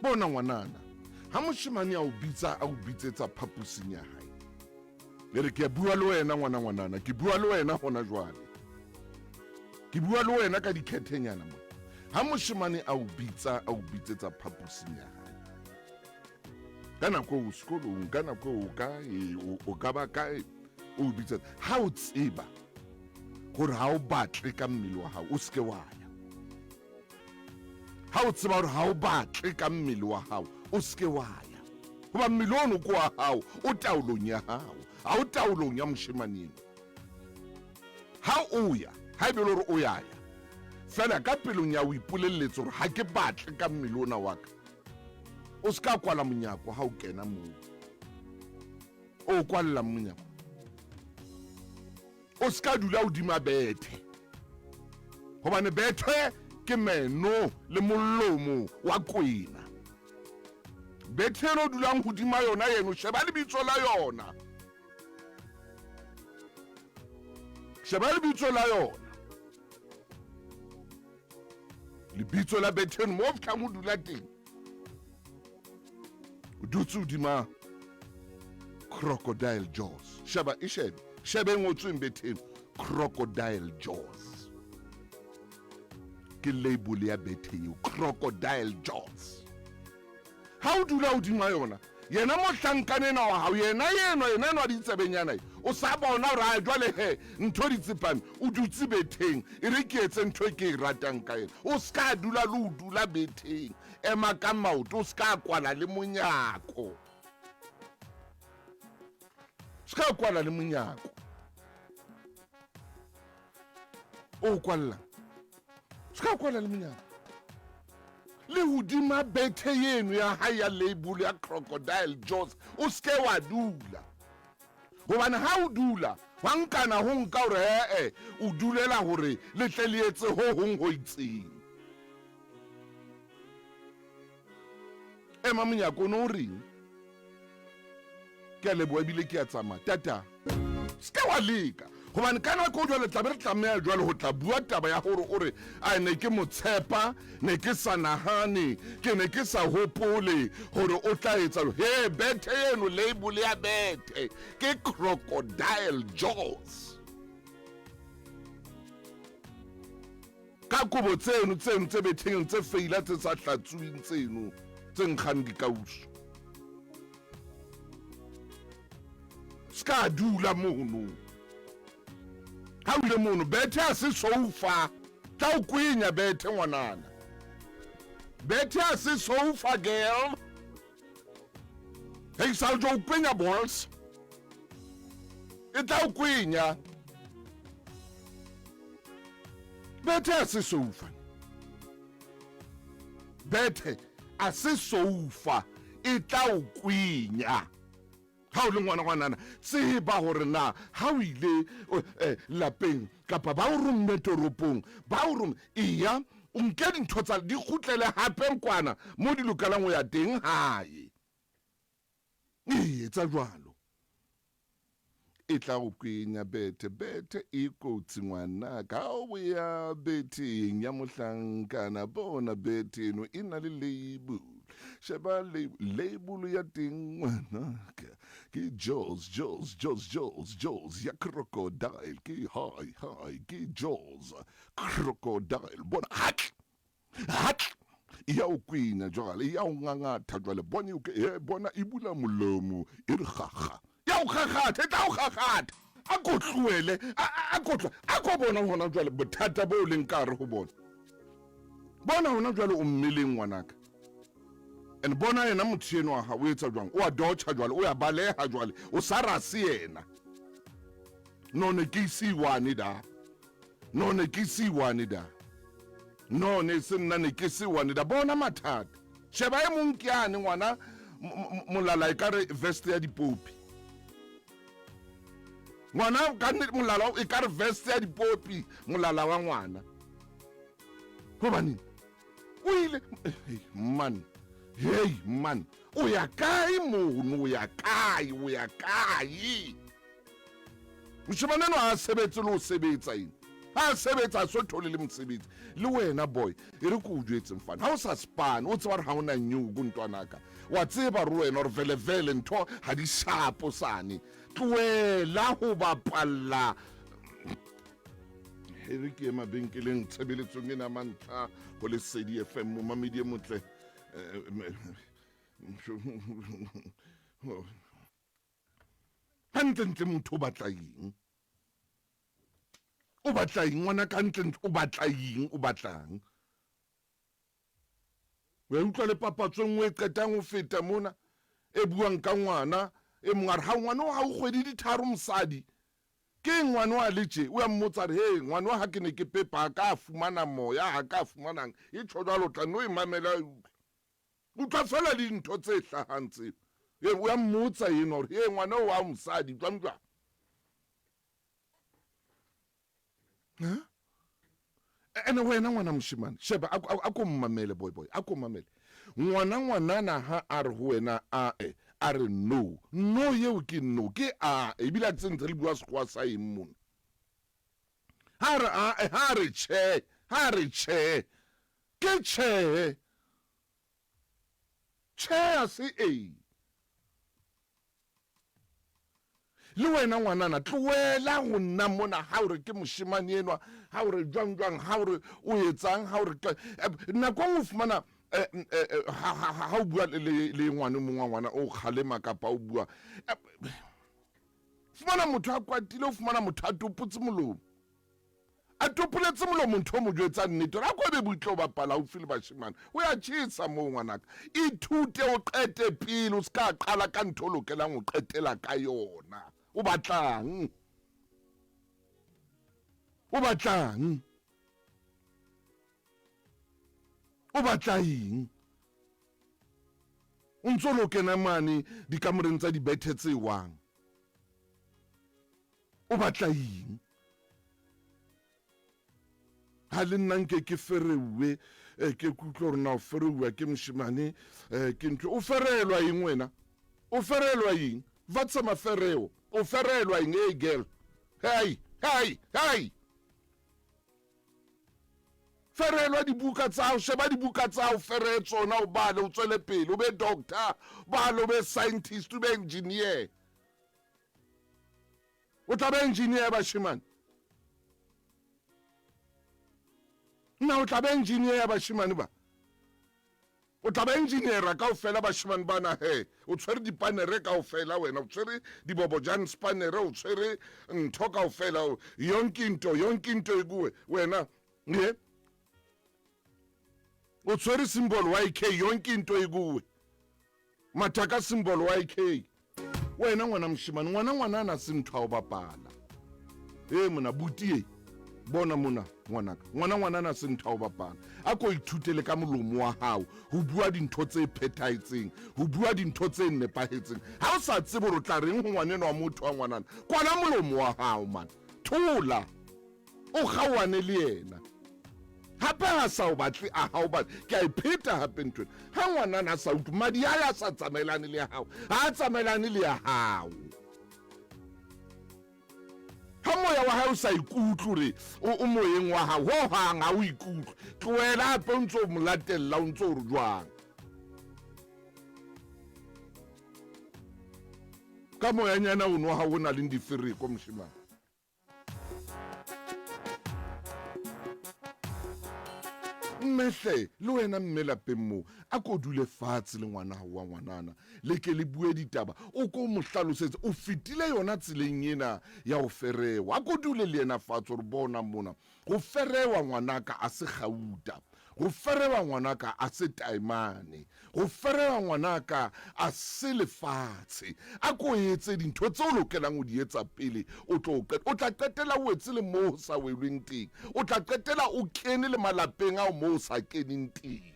Bona ngwanana, ha moshemane a o bitsa a o bitsetsa phaposing ya hae, e re ke a bua le wena ngwana ngwanana, ke bua le wena hona jwale. Ke bua le wena ka dikhethenyana mo. Ha moshemane a o bitsa a o bitsetsa phaposing ya hae. Ka nako o sekolong, ka nako o kae, o ka ba kae, o bitsa. Ha o tseba gore ha o batle ka mmele wa hao, o seke wa ya. Ha o tseba gore ha o batle ka mmele wa hao, o seke wa ya. Goba mmele ono ke wa hao, o taolong ya hao, ha o taolong ya moshemane eno. Ha o ya, ha e be le gore o ya ya, fela ka pelong ya o ipoleletse gore ha ke batle ka mmele ona wa ka, o se ka kwala monyako ha o kena moo. O kwallang monyako. O se ka dula hodima bethe, gobane bethe ke meno le molomo wa kwena. Bethe eno o dulang hodima yona eno, sheba lebitso la yona. Sheba lebitso la yona. Lebitso la bethe eno mo o fitlhang o dula teng, o dutse hodima crocodile jaws. Sheba, e shebe, shebe e ngotsweng betheng, crocodile jaws. Ke label ya bethe eo, crocodile jaws. Ha o dula hodima yona, yena mohlankana enwa wa hao, yena enwa, yena enwa ditsebenyana e, o sa bona hore a jwale he ntho di tsepame, o dutse betheng, e re ke etse ntho e ke e ratang ka yena. O ska dula le o dula betheng, ema ka maoto, o ska kwala le monyako. Ska kwala le monyako. O kwalla. Ska kwala le monyako. Le hodima bethe yeno ya hae ya label ya crocodile jaws, o seke wa dula. Gobane ha o dula, wa nkana ho nka hore ee, o dulela hore le tle le etse ho hong ho itseng. Ema monyako o ne o reng? Ke a leboha ebile ke a tsamaya. Tata. Se ke wa leka. Gobane ka nako jwale tlabe re tlameha jwale ho tla bua taba ya gore o re a ne ke mo tshepa, ne ke sa nahane, ke ne ke sa hopole gore o tla etsa. He, bethe eno, label ya bethe ke crocodile jaws. Ka kobo tseno tseno tse betheng tse feila tse sa hlatsuweng tseno tse nkgang dikauso. Ska dula mono. Ha o ile mono bethe a se sofa. Tla o kwenya bethe ngwanana. Bethe a se sofa girl. Hey sal jo kwenya balls. E tla o kwenya. Bethe a se sofa. Bethe a se sofa e tla o kwenya. Ha o le ngwana ngwanana, tseba gore na ha o ile eh, lapeng kapa ba o romme toropong, ba o romme, eya o nke dintho tsa di kgutlele hape kwana mo di lokelang ho ya teng hae. Ee, etsa jwalo. E tla go kwenya bethe, bethe e kotsi ngwanaka. Ha o boya betheng ya mohlankana, bona bethe eno e na le label. Sheba label ya teng ngwanaka. Ke Jaws, Jaws, Jaws, Jaws, Jaws ya crocodile. Ke hi, hi, ke Jaws, crocodile. Bona, hatl! Hatl! E ya o kwenya jwale, e ya o ngangatha jwale. Bona e, e, bona e bula molomo, e re gaga. Ya o gagatha, e tla o gagatha. A ko tlohele, a ko tlo, a ko bona hona jwale bothata bo leng ka hare ho bona. Bona hona jwale o mmeleng ngwanaka. And bona yena motho eno wa o etsa jwang? O a dotjha jwale, o ya baleha jwale, o sa rase yena. No ne ke ise one da. No ne ke se one da. No ne se nna ne ke se one da. Bona mathata. Sheba e mong ke ane ngwana molala e ka re vest ya dipopi. Ngwana ka nnete molala e ka re vest ya dipopi molala wa ngwana. Hobaneng? O ile hey, man. Hey man, o ya kae mono? O ya kae? O ya kae? Moshemane eno ha a sebetse le ho sebetsa eng. Ha a sebetsa a so thole le mosebetsi. Le wena boy, e re ke o jwetse mfana, ha o sa spane, o tseba hore ha o na nyuku ntwanaka. Wa tseba hore wena hore vele vele ntho ha di shapo sane. Tlohela ho bapalla. E re ke ye mabenkeleng tshebeletsong ena mantlha ho Lesedi FM, momamedi e motle. Hantlentle motho o batla eng? O batla eng ngwana ka ntlentle? O batla eng? O batlang? Wa utlwa le papatso e nngwe e qetang ho feta mona e buang ka ngwana e mongwe a re ha ngwana o ha o kgwedi di tharo mosadi ke eng ngwana o a le tje o ya mmotsa re he ngwana o ha ke ne ke pepa ha ka fumana moya ha ka fumanang e tjho jwalo tla no e mamela e utlwa utlwa fela dintho tse hlahang tseo e o ya mmotsa eno hore he ngwana o wa mosadi jwang jwang Ene wena ngwana moshemane, sheba a ko mmamele boy boy, a ko mamele. Ngwana ngwanana ha a re ho wena a e, a re no. No yeo ke no, ke a e, ebile a ke ntse le bua sekgowa sa eng mona. Ha re a e, ha re tjhe, ha re tjhe. Ke tjhe. Tjhe ha se e. Le wena ngwanana, tlohela ho nna mona ha o re ke moshemane enwa, ha o re jwang jwang, ha o re o etsang, ha o re nako nngwe o fumana ha o bua le ngwana o mongwe wa ngwana o kgalema kapa o bua, fumana motho a kwatile, o fumana motho a topotse molomo. A topoletse molomo ntho o mo jwetsa nnete hore a ko be butle o bapala haufi le bashemane. O ya tjhesa moo ngwanaka. Ithute o qete pele o se ka qala ka ntho o lokelang ho qetela ka yona. O batlang? O batlang? O batla eng? O ntso lo kena mane dikamoreng tsa dibethe tse wang. O batla eng? Ha le nna nke ke fereuwe, eh, ke kutlwe gore na o fereuwa ke moshemane, eh, ke ntho. O ferelwa eng wena? O ferelwa eng? Vatsa mafereo. O ferelwa eng, hey girl? Hey, hey, hey! Ferelwa dibuka tsa hao, sheba dibuka tsa hao, feree tsona, o bale, o tswele pele, o be doctor, bale, o be scientist, o be engineer. O tla ba engineer ya bashemane? Na o tla ba engineer ya bashemane ba? O tla ba engineera kaofela bashemane bana he. O tshwere dipanere kaofela wena, o tshwere dibobojan spanere, o tshwere ntho kaofela, yonke into, yonke into e kuwe wena. Ye. O tshwere symbol YK, yonke into e kuwe. Mathaka symbol YK. Wena ngwana moshemane, ngwana ngwanana se ntho ya ho bapala. Ee mona buti e, bona mona ngwanaka, ngwana ngwanana se ntho ya ho bapala. A ko ithute le ka molomo wa hao ho bua dintho tse phethahetseng, ho bua dintho tse nepahetseng. Ha o sa tsebe hore o tla reng ho ngwaneno wa motho wa ngwanana, kwala molomo wa hao man. Thola. O kgaohane le yena. Hape ha sa o batle, a ha o batle. Ke a e pheta hape ntho ena. Ha ngwanana a sa utlwe, madi a ya sa tsamaelane le ya hao, ha a tsamaelane le ya hao. Ha moya wa hae o sa ikutlwe hore o moyeng wa hao, ho hang ha o ikutlwe. Tlohela hape o ntse o mo latella, o ntse o re jwang. Ka moyanyana ono wa hao o na leng difereko, moshemane. Mme hle, le wena mme lapeng moo, a ko dule fatshe le ngwana hao wa ngwanana, le ke le bue ditaba, o ko mo hlalosetse, o fetile yona tseleng ena ya ho ferewa. A ko dule le yena fatshe hore bona mona, ho ferewa ngwanaka a se gauta. Go ferewa ngwanaka a se taemane. Go ferewa ngwanaka a se lefatshe. A ko etse dintho tse o lokelang ho di etsa pele o tlo qeta. O tla qetela o wetse le moo ho sa welweng teng. O tla qetela o kene le malapeng ao moo o sa keneng teng.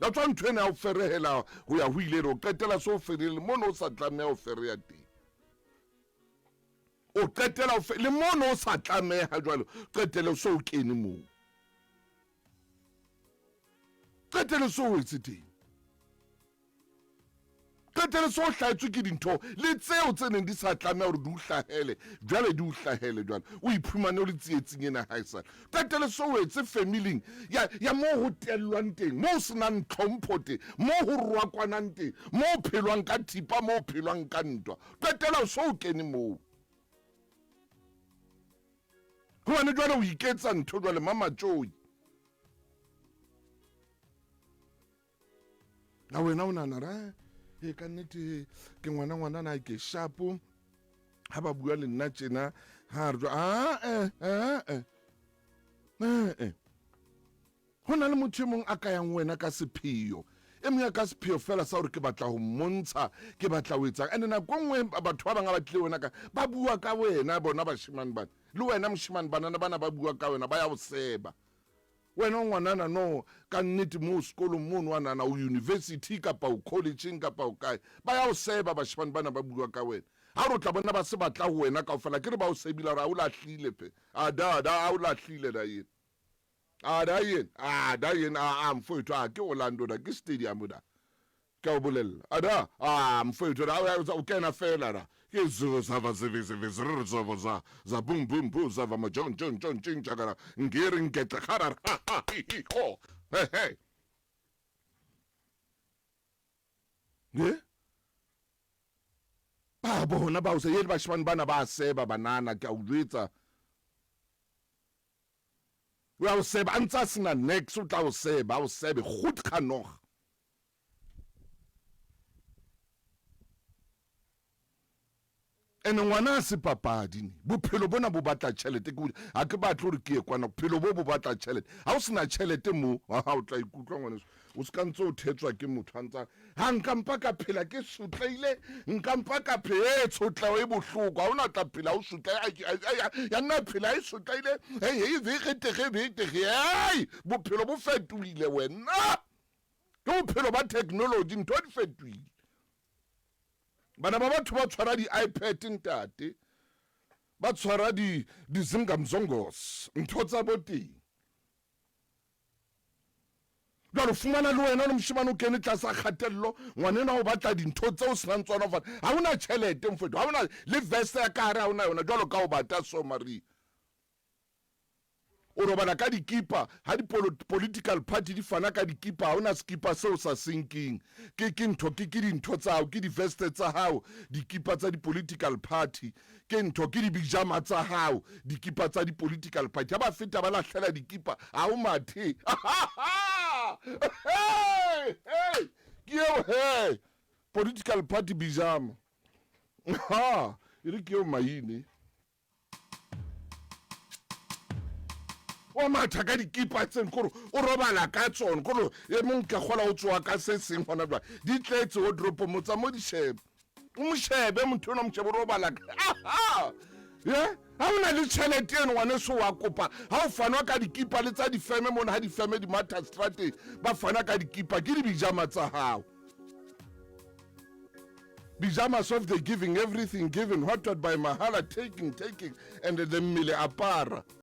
Ya tswa ntho ena ya ho ferehela ho ya ho ile, o qetela se o ferehile mono o sa tlameha ho fereha teng. O qetela o le mono o sa tlameha jwalo, qetele o se o kene moo. Qetele se o wetse teng. Qetele se o hlahetswe ke dintho le tseo tse neng di sa tlameha hore di o hlahele, jwale di o hlahele jwale. O iphumane o le tsietsing ena haesale. Qetele se o wetse familing ya, ya moo ho tellwang teng, moo ho se nang tlhompho teng, moo ho roakwanang teng, moo ho phelwang ka thipa, moo ho phelwang ka ntwa. Qetela o se o kene moo. Hobane jwale o iketsa ntho jwale, mamatjoi. Na wena o nahana ra e ka nnete ke ngwana ngwana na ke shapo ha ba bua le nna tjena ha re jwa a eh eh eh eh ho na le motho e mong a ka yang wena ka sepheo e mong ya ka sepheo fela sa gore ke batla go mmontsha ke batla ho etsang and nako nngwe batho ba bangwe ba tlile wena ka ba bua ka wena bona bashimane bana le wena moshimane banana bana ba bua ka wena ba ya go seba Wena o ngwanana no ka nnete moo sekolong mono wa nana o university kapa o collegeng kapa o kae ba ya o seba bashemane bana ba bua ka wena ha re o tla bona ba se batla ho wena kaofela ke re ba o sebile gore a o lahlile phe a da da a o lahlile da yena a da yena a da yena a a mfowethu a ke Orlando da ke stadium da Ke a o bolella. A da, ah, mfowethu, a o, o kena fela da. Ke zero zava zivi zivi zrr zovo za, za bum bum bu zava ma jon jon jon jing jagara ngiri ngetle kharar ha ha hi hi ho. He he. Ye? Ba bona ba o se ye bashimane bana ba seba banana ke a o jwetsa. O ya o seba a ntse a sena nex o tla o seba o sebe goed genoeg. Ene ngwana a se papadi ne. Bophelo bona bo batla tšhelete. Ke ga ke batle gore ke ye kwana. Bophelo bo bo batla tšhelete. Ga o sena tšhelete mo, ha o tla ikutlwa ngwaneso. O se ka ntse o thetswa ke motho a ntsa ha nka mpa ka phela ke sotleile, nka mpa ka phela e tshotleho e bohloko. Ha ona tla phela o sotleile. Ya nna phela e sotleile. Hey hey vege tege vege tege. Hey, bophelo bo fetohile wena. Ke bophelo ba technology, ntho di fetohile. Bana ba batho ba tshwara di-iPad ntate, ba tshwara di di-zingamzongos, ntho tsa bo teng. Jwale fumana le wena le moshemane o kene tlasa kgatello, ngwanenwa o batla dintho tseo o senang tsona hobane ha ona tjhelete mfowethu, ha ona le vest ya ka hare ha ona yona jwalo ka o bata so Maria. O robala ka dikipa, ha di political party di fana ka dikipa, ha ona sekipa seo sa sinking. Ke ke ntho ke ke dintho tsa hao, ke di-veste tsa hao, dikipa tsa di-political party. Ke ntho ke dibijama tsa hao, dikipa tsa di-political party. Ha ba feta ba lahlela dikipa, ha o mathe. Hey, hey, ke eo he, political party bijama. Ha, e re ke eo maine. wa matha ka dikipa tseng kore o robala ka tsone kore e mong ka kgola o tsoa ka se seng gona jwale di tletse wardrobe motsa mo di shebe o mo shebe motho ona mo shebe o robala ka ye ga o na le tšhelete eno ngwaneso wa kopa ga o fanwa ka dikipa le tsa difeme mona ga difeme di matha strateng ba fana ka dikipa ke dibijama tsa gago Bijamas of the giving, everything given, what what by mahala, taking, taking, and the mmele apara.